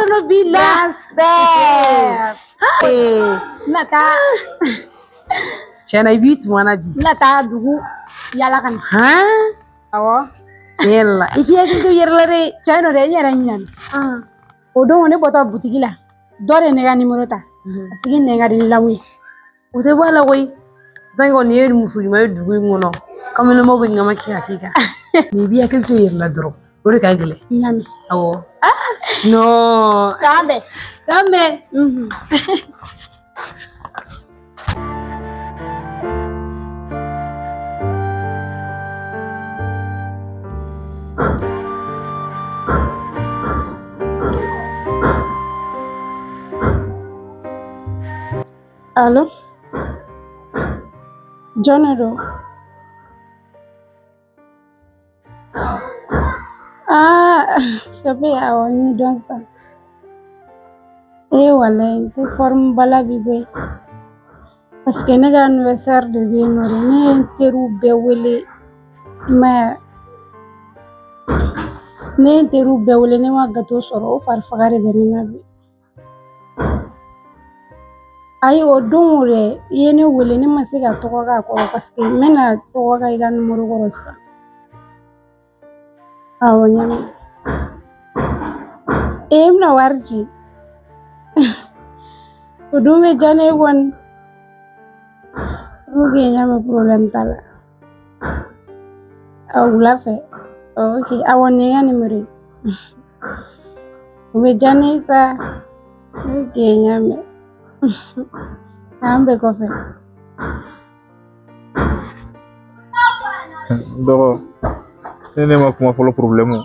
tano b'i la. N bɛna taa. Tiɲɛna i b'i tuma na bi. N bɛna taa dugu yala ka na. Awɔ. Tiɲɛ yɛrɛ la i k'i hakili to i yɛrɛ la dɛ. Tiɲɛ don dɛ, n yɛrɛ ɲinɛna. O don ne bɔtɔ butigi la, dɔ de ye ne ka nimoro ta. A tigi nɛn ka di ni lamu ye. O tɛ bɔ a la koyi. Tant kɔni ye muso ɲuman ye dugu in kɔnɔ, kamalenbaw bɛ ŋama kɛ ka k'i kan. Mais i b'i hakili to i yɛrɛ la dɔrɔn, o de ka gɛlɛn. N y'a mɛn. Awɔ. Non. K'an bɛn. K'an bɛn. Allo? Jɔn de don? Ah, Safi, awɔ, n y'i dɔn sisan. Eh, walayi, n tɛ forme ba la bi koyi. Parce que ne ka anniversaire de bɛ yen nɔ de, ne ye n teriw bɛɛ wele, i m'a ye. Ne ye n teriw bɛɛ wele, ne ma gâteau sɔrɔ, o fari faga de bɛ ne na bi. Ayi, o don o dɛ, i ye ne wele, ne ma se ka tɔgɔ k'a kɔrɔ parce que n bɛna tɔgɔ kɛ i ka nimoro kɔrɔ sisan. Awɔ, n y'a mɛn. Ee, n bɛna wari ci. O dun bɛ diya ne ye kɔni. Ok, n y'a mɛn, problème t'a la. Awɔ, wula fɛ. Ok, awɔ, nin ye n ka nimoro ye. O bɛ diya ne ye sa. Ok, n y'a mɛn. An bɛɛ kɔfɛ. Dɔgɔ, ne ma kuma fɔlɔ problème.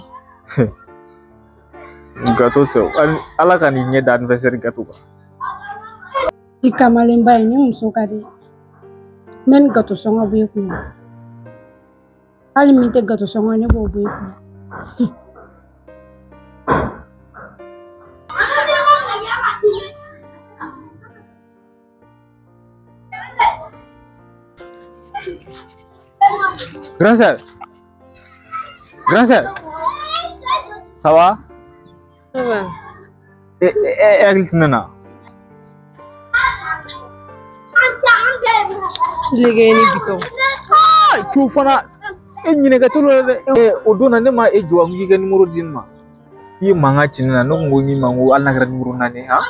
Gâteau tɛ, Ala ka n'i ɲɛ da anniversaire gâteau kan. I kamalenba ye, ni muso ka di. N bɛ nin gâteau sɔngɔ bɔ i kun. Hali min tɛ gâteau sɔngɔ ye, ne b'o bɔ i kun. Grand sœur. Grand sœur. Ça va? Ça va. E hakili tɛ ne na. Tilege ni bitɔn. Ah, co fana e ɲinɛ ka t'o la dɛ. O don na ne ma e jɔ n k'i ka nimoro di ne ma. I ye mankan ci ne na, ne ko n k'i ma n ko hali n'a kɛra nimoro 4 ye han.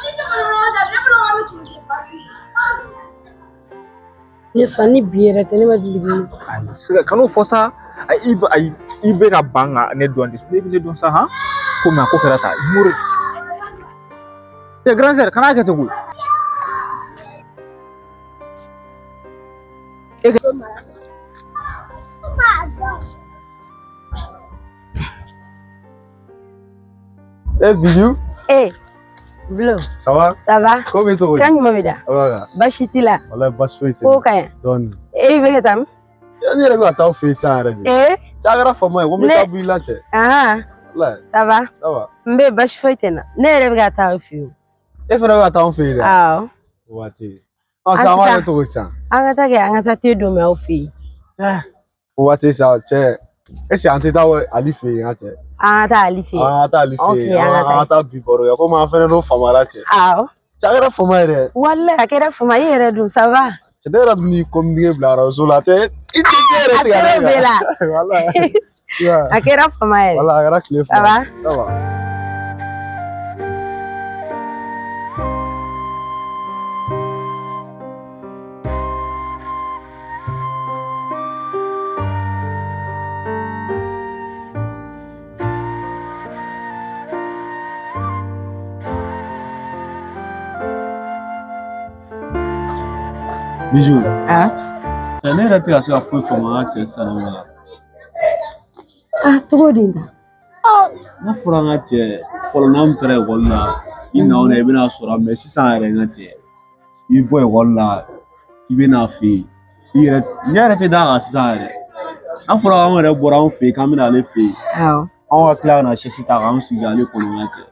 Ne fa ni bi yɛrɛ tɛ, ne ma deli k'i. Ayi, se ka kan'o fɔ sa. Ayi, ayi, i bɛ ka ban ka ne dɔn de. Ne bɛ ne dɔn sa han. Komi a ko kɛra tan, nimoro. Grand sœur, kan'a kɛ ten koyi. Eh, Bijou. Eh, Blo. Ça va? Ça va? Comment tu vas? Kan jumɛn bɛ da? Voilà. Baasi t'i la? Walayi baasi foyi tɛ. Ko ka ɲi. Dɔɔni. E bɛ ka taa min? Ne yɛrɛ bɛ ka taa aw fɛ yen sisan yɛrɛ de. Eh? Cɛ a kɛra fama ye ko n bɛ taa bɔ i la cɛ. Ahan. Walayi. Ça va? Ça va. N bɛ baasi foyi tɛ n na. Ne yɛrɛ bɛ ka taa aw fɛ yen. E fana bɛ ka taa anw fɛ yen dɛ? Awɔ. O waati. Ɔ sisan an b'a kɛ cogo di sisan? An ka taa kɛ, an ka taa te don aw fɛ yen. O waati sa cɛ, est-ce que an tɛ taa Ali fɛ yen ka cɛ? An ka taa Ali fɛ yen. An ka taa Ali fɛ yen. An ka taa bi baro kɛ komi an fana n'o famara cɛ. Awɔ. Cɛ a kɛra fama ye dɛ. Walayi a kɛra fama ye, e yɛrɛ dun ça va? Cɛ ne yɛrɛ dun y'i communiqué bila arajo la tɛ i tɛ yɛrɛ tigɛ. A sera o bɛɛ la. Walayi. A kɛra fama yɛrɛ. Walayi a kɛra tile fila. Ça va? Ça va. Bijou. Ah. Ne yɛrɛ tɛ ka se ka foyi faamu an ka cɛ sisan nɔ la. Ah, cogo di tan? N'a fɔra an ka cɛ fɔlɔ n'an taara ekɔli la, i na o na i bɛna sɔrɔ mɛ sisan yɛrɛ n ka cɛ, i bɔ ekɔli la, i bɛ n'a fɛ yen, i yɛrɛ ɲɛ yɛrɛ tɛ d'a kan sisan yɛrɛ. N'a fɔra anw yɛrɛ bɔra anw fɛ yen k'an bɛna ale fɛ yen, Awɔ. anw ka tila ka na sɛsi ta k'an sigi ale kɔnɔ n ka cɛ.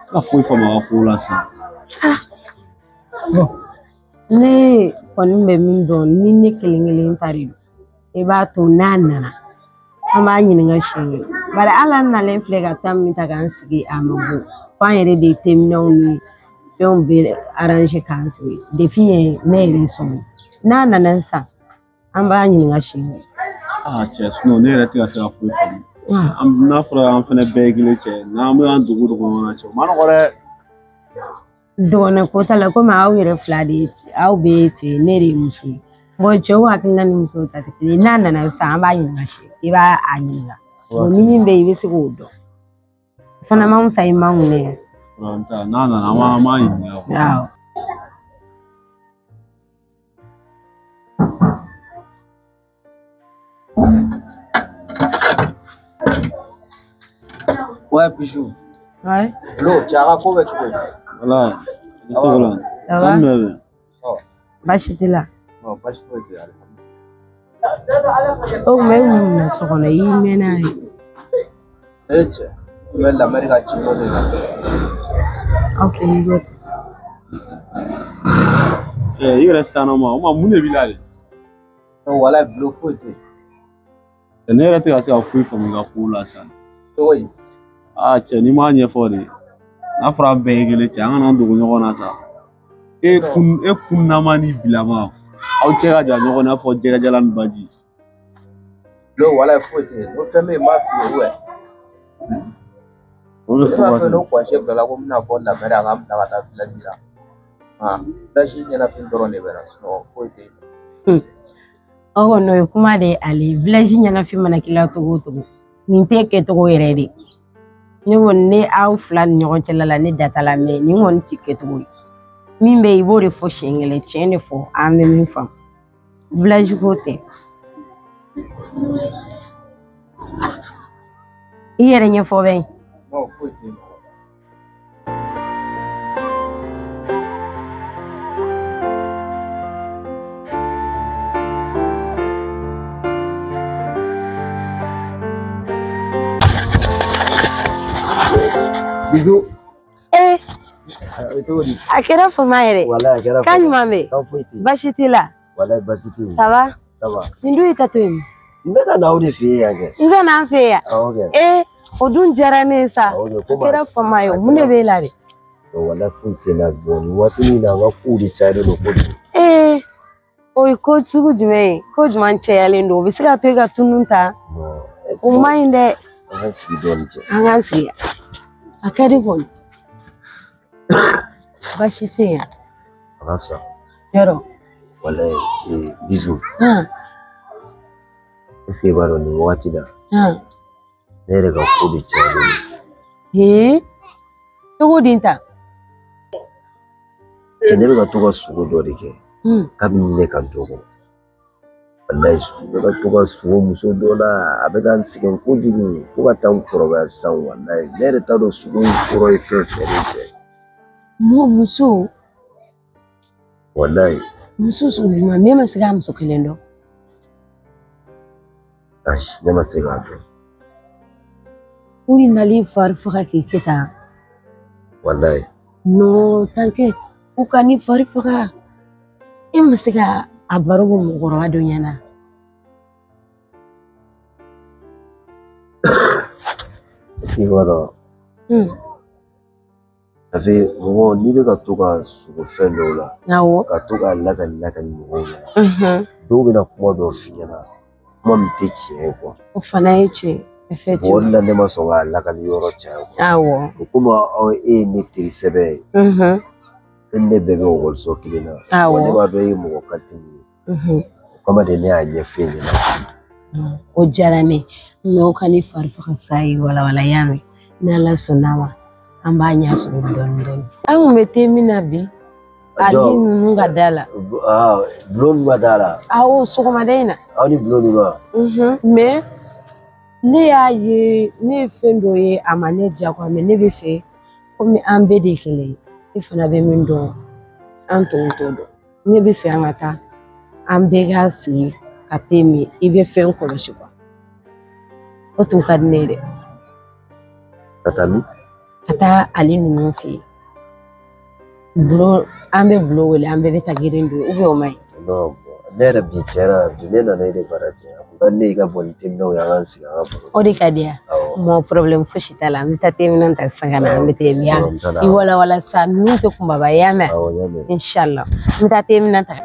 N ka foyi faamu a ka ko la sisan. Ah. Ne kɔni bɛ min dɔn ni ne kelen kelen ta de don, i b'a to n'a nana an b'a ɲininka siɲɛ kelen, bari hali an nalen filɛ ka taa min ta k'an sigi a ma bɔ. F'an yɛrɛ de teminɛw ni fɛnw bɛɛ arranger k'an sigi. Depuis yen ne yɛrɛ sɔn. N'a nana sisan an b'a ɲininka siɲɛ. Aa cɛ sinon ne yɛrɛ tɛ ka se ka foyi faamu. N'a fɔra an fɛnɛ bɛɛ ye kelen cɛ n'an bɛ an dogo dogo ɲɔgɔn na cɛ o ma nɔgɔ dɛ. Dɔgɔnɔ ko t'a la komi aw yɛrɛ fila de ye aw bɛɛ ye cɛ ye ne de ye muso ye. Bon cɛw hakilina ni musow ta tɛ kelen ye. N'a nana sisan an b'a ɲininka siɲɛ i b'a a ɲininka. Bon ni min bɛ yen i bɛ se k'o dɔn. O fana man fisa i man kun ye. N'a nana an b'a ɲininka. Awɔ. Ouais, Bijou. Ouais. Lo, cɛ a ka ko bɛ cogo di? Wala, i tɔgɔ la. Ça va? Kan jumɛn bɛ? Baasi t'i la. Non, baasi foyi tɛ yen. O tuma e kun na so kɔnɔ i mɛnna de. E cɛ, n bɛ lamɛri ka ci dɔ de la. Ok, i bɛ. Cɛ i yɛrɛ sanama o ma mun de b'i la de? Non, walayi Bilo foyi tɛ yen. Ne yɛrɛ tɛ ka se ka foyi faamu i ka ko la sisan. Cogo di? Aa cɛ n'i m'a ɲɛfɔ de n'a fɔra an bɛɛ ye kelen cɛ an kana dogo ɲɔgɔn na sa. E kun e kunnama ni bilama aw cɛ ka jan ɲɔgɔn na fɔ jɛgɛjalan ni baji. Bilo walayi foyi tɛ yen. N ko fɛn bɛ yen n b'a f'i ye ouais. O de Ne fɔ b'a waati. fɔ n'o kɔnse bilala ko n bɛna bɔ lamɛri a ka n bila ka taa village la. Ah, village ɲɛnafin dɔrɔn de bɛ na sinon foyi tɛ yen. O kɔni o ye kuma de ye ale ye. Village ɲɛnafin mana k'i la cogo o cogo nin t'e kɛcogo yɛrɛ de. Ne kɔni ne aw fila ni ɲɔgɔn cɛla la ne da t'a la mɛ nin kɔni ti kɛcogo ye. Min bɛ yen i b'o de fɔ siɲɛ kelen tiɲɛ de fɔ an bɛ min faamu. Village ko tɛ. I yɛrɛ ɲɛfɔ bɛ yen. Non, foyi tɛ yen. Bijou. Eh, A bɛ cogo di? a kɛra fama yɛrɛ. Walayi a kɛra Kan fama. ɲuman bɛ? Kan foyi tɛ yen. Baasi t'i la? Walayi baasi tɛ yen. Ça va? Ça va. Nin dun y'i ka to yen. N bɛ ka na aw de fɛ yen yan kɛ. N ka n'an fɛ yan. Awɔ kɛ. Eh, o dun diyara ne ye sa. Awɔ kɛ. A Komi kɛra fama ye. Mun de b'e la de? Walayi foyi tɛ n na. Bon nin waati in na n ka kow de cayalen don kojugu. Eh, o ye ko sugu jumɛn ye? Ko jumɛn cayalen don? O bɛ se ka to e ka tunun ta? Non. O man ɲi dɛ. An ka sigi dɔɔnin cɛ. An k'an sigi yan. A ka di kɔni. Baasi tɛ yen. A ka fisa. Yɔrɔ. Walayi Bijou. Han, Est ce que i b'a dɔn nin waati la han. ne yɛrɛ ka ko de cayalen don. Ee, cogo di ta? Cɛ ne bɛ ka to ka sogo dɔ de kɛ. Kabini ne ka dɔgɔ. Walayi ne bɛ ka to ka sogo muso dɔ la a bɛ ka n sɛgɛn kojugu fo ka taa n kɔrɔbaya sisan walayi ne yɛrɛ t'a dɔn sogo in kɔrɔ ye fɛn fɛn de cɛ. Muso, Walayi. muso sugu jumɛn? Ne ma se k'a muso kelen dɔn. Ayi ne ma se k'a dɔn. O de nalen fari faga k'i kɛ tan. Walayi. Non, t'inquiète. U ka n'i fari faga. E ma se ka a baro bɔ mɔgɔkɔrɔba dɔ ɲɛna. Est ce que i b'a dɔn ça fait mɔgɔ n'i bɛ ka to ka sogo fɛn dɔw la. Awɔ. Ka to k'a lakali lakali mɔgɔw ɲɛna. Dɔw bɛna kuma dɔw f'i ɲɛna kuma min tɛ tiɲɛ ye quoi. O fana ye tiɲɛ ye. Bon o de la ne ma sɔn k'a lakali yɔrɔ caya quoi. Awɔ. O komi aw e ye ne teri sɛbɛ ye. E ni ne bɛɛ bɛ ekɔliso kelen na. Awɔ. Wa ne b'a dɔn e ye mɔgɔ kalite min ye. O kama de ne y'a ɲɛf'e ɲɛna. O diyara ne ye. Mɛ o ka ne fari faga sa ye walawala y'a mɛn. N'Ala sɔnn'a ma an b'a ɲɛ sɔrɔ dɔɔnin dɔɔnin. An kun bɛ te min na bi. Ali ninnu ka da la. Aa bulon ninnu ka da la. Awɔ sɔgɔmada in na. Aw ni bulon ninnu wa? Mɛ ne y'a ye ne ye fɛn dɔ ye a ma ne diya quoi mɛ ne bɛ fɛ komi an bɛɛ de ye kelen ye. E fana bɛ min dɔn an tɔw t'o dɔn. Ne bɛ fɛ an ka taa an bɛɛ ka sigi ka te min i bɛ fɛn kɔlɔsi quoi. O tun ka di ne ye dɛ. Ka taa min? Ka taa ale ninnu fɛ yen. Bulon an bɛ bulon wele an bɛɛ bɛ taa girin don ou bien o ma ɲi. Non bon Ne yɛrɛ bi tiɲɛ na bi ne nana e de bara cɛ. A kun ka di ne ye i ka bɔ ni teminɛw ye an k'an sigi an ka baro. O de ka di yan. Mɔ problème fosi t'a la. An bɛ taa teminɛn ta sisan ka na an bɛ te min. I walawala sa ninnu tɛ kunbaba ye, i y'a mɛn? Awɔ, n y'a mɛn. Inshallah. N bɛ taa teminɛn ta.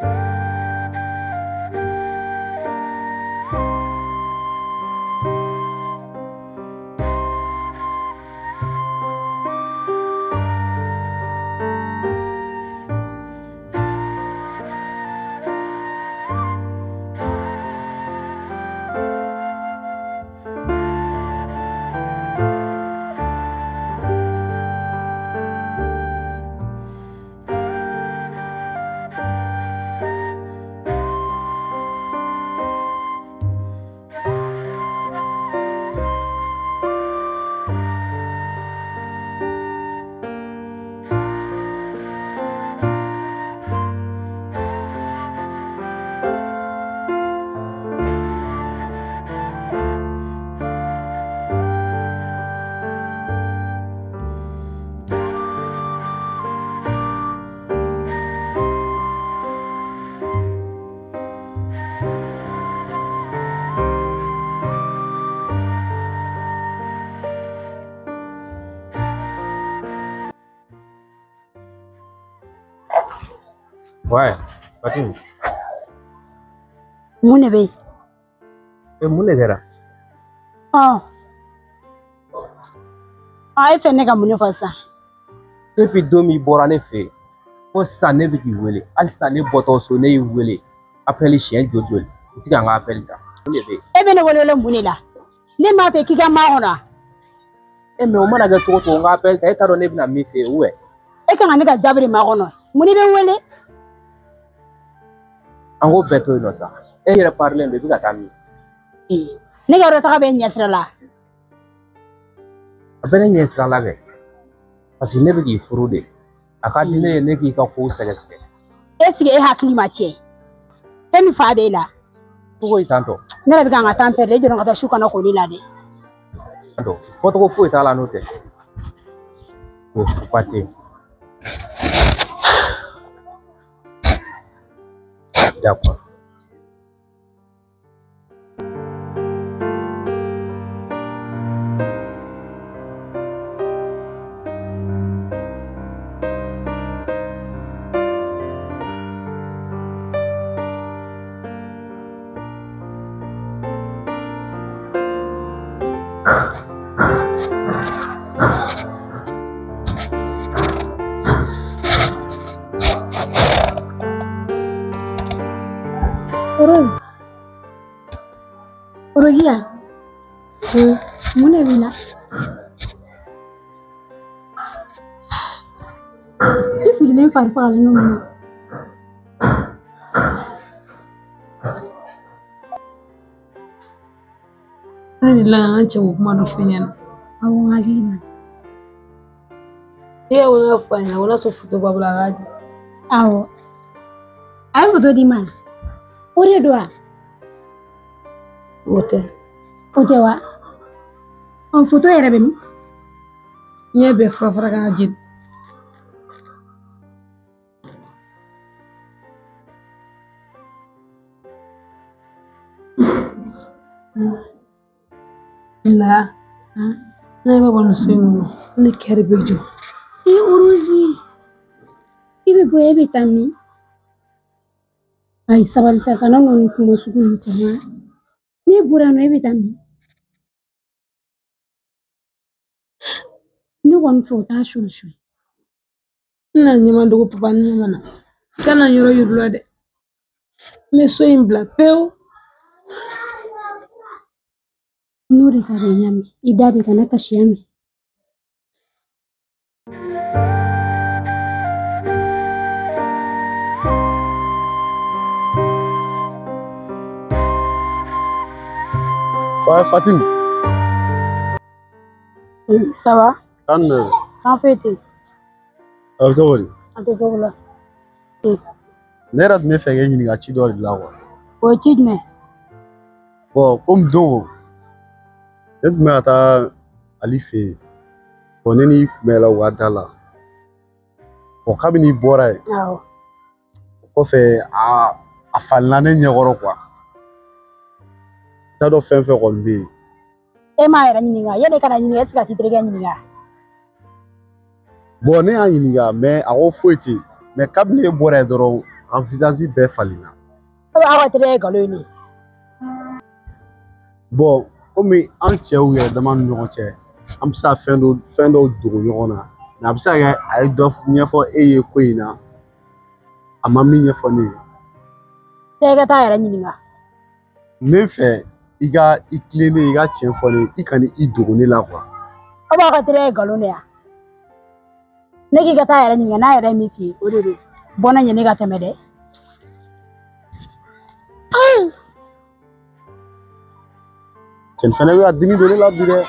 Ouais, Fatim. Mun de bɛ yen? Mun de kɛra? Ɔ e fɛ ne ka mun de fɔ sisan? Depuis don min bɔra ne fɛ yen, fo sisan ne bɛ k'i wele. Hali sisan ne bɔtɔ so ne y'i wele. Appel siɲɛ joli joli. U tɛ ka n ka appel ta. Mun de bɛ yen? E bɛ ne wele mun de la? Ne m'a fɛ k'i ka makɔnɔ. E mais o mana kɛ cogo o cogo n ka appel ta, e t'a dɔn ne bɛna min fɛ yen ou bien? E kan ka ne ka jaabi de makɔnɔ. Mun de bɛ n wele? An k'o bɛɛ to yen nɔ sa. E yɛrɛ parilen don, i bɛ ka taa min? Ne ka yɔrɔ taga bɛ ɲɛsira la. A bɛ ne ɲɛsira la kɛ. Parce que ne bɛ k'i furu de. A ka di ne ye ne k'i ka kow sɛgɛsɛgɛ. Est ce que e hakili ma tiɲɛ? Fɛn min fa b'e la. Cogo di tantɔ? Ne yɛrɛ bɛ ka n ka temps perdre, e jɔrɔ ka taa su kana koli la dɛ. Tantɔ, fɔcogo foyi t'a la n'o tɛ. O ba tɛ yen. D'accord. Rogia, mun de b'i la? I sigilen fari fagalen don mun na? Ne delila ka n ka cɛko kuma dɔ f'i ɲɛna. Awɔ, n hakili b'a la. E y'a wele ka fɔ a ɲɛna ko n'a sɔrɔ foto b'a bolo a k'a di. Awɔ. A ye foto d'i ma? O de don wa? O tɛ. O tɛ wa? Ɔ foto yɛrɛ bɛ min? Ɲɛ bɛɛ fura fara k'a jeni. La, ne bɛ bɔ nin so in kɔnɔ, ne kɛrɛ bɛ jɔ. I Orozi, i bɛ bɔ e bɛ taa min? Ayi sabali sa, kana nin kuma sugu ninnu fɔ n. Ne bɔra yan nɔ, e bɛ taa min? Ne kɔni fɛ o t'a solution ye. N na ɲɛma dogo papa ni mama na. Kana yɔrɔ yir'u la dɛ. N bɛ so in bila pewu. N'o de ka di n ye mɛn, i da de kana kasi ya mɛn. Ouais, Fatim. Ça va? Kan Kan foyi tɛ yen. A bɛ cogo di? A tɛ cogo la. Ne yɛrɛ tun bɛ fɛ k'e ɲininka ci dɔ de la quoi. O ye ci jumɛn? Bon, komi don ne tun bɛ ka taa Ali fɛ yen. Bon, ne n'i kun bɛ la u ka da la. Bon, kabini i bɔra yen. Awɔ. O kɔfɛ, aa A falenna ne ɲɛkɔrɔ quoi. N t'a dɔn fɛn fɛn kɔni bɛ yen. E m'a yɛrɛ ɲininka, yanni e ka na ɲininka, e tɛ se ka t'i terikɛ ɲininka. Bon, ne y'a ɲininka, mais a ko foyi tɛ yen. Mais kabini e bɔra yen dɔrɔn, confiance bɛɛ falenna. Aw ka teriya ye nkalon ye ne. Bon, komi an cɛw yɛrɛ dama ni ɲɔgɔn cɛ, an bɛ se ka fɛn dɔw dogo ɲɔgɔn na. Mais a bɛ se ka kɛ a ye dɔ ɲɛfɔ e ye ko in na, a ma min ɲɛfɔ ne ye. E ka taa yɛrɛ ɲininka. Ne fɛ i ka i tilennen, i ka tiɲɛ fɔ ne ye, i kana i dogo ne la quoi. Aw b'aw ka teriya ye nkalon de ya. Ne k'i ka taa yɛrɛ ɲininka, n'a yɛrɛ ye min f'i ye, o de don. Bɔ ne ɲɛ, ne ka tɛmɛ dɛ. Cɛnin fɛnɛ bɛ ka dimi don ne la bi dɛ.